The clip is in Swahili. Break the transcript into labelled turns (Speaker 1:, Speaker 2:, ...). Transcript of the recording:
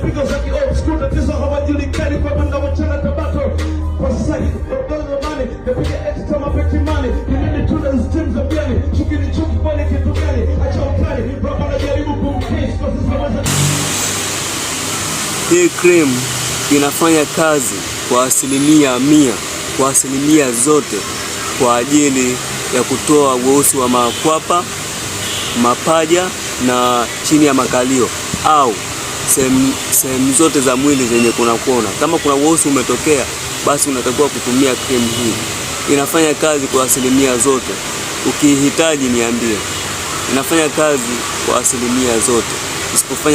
Speaker 1: Pigo za ki old school, tatizo hawajulikani kwa banda wachana tabato. Kwa sasa zamani napiga extra mapeti mani. Ni nini tuna steam za mjani? Chuki ni chuki, kwani kitu gani? Acha utani, rapa najaribu kumkiss kwa sasa weza.
Speaker 2: Hii cream inafanya kazi kwa 100%, kwa asilimia zote, kwa ajili ya kutoa weusi wa makwapa, mapaja na chini ya makalio au sehemu zote za mwili zenye kuna kuona. Kama kuna weusi umetokea, basi unatakiwa kutumia cream hii. Inafanya kazi kwa asilimia zote. Ukihitaji niambie. Inafanya kazi kwa asilimia zote. Isipofanya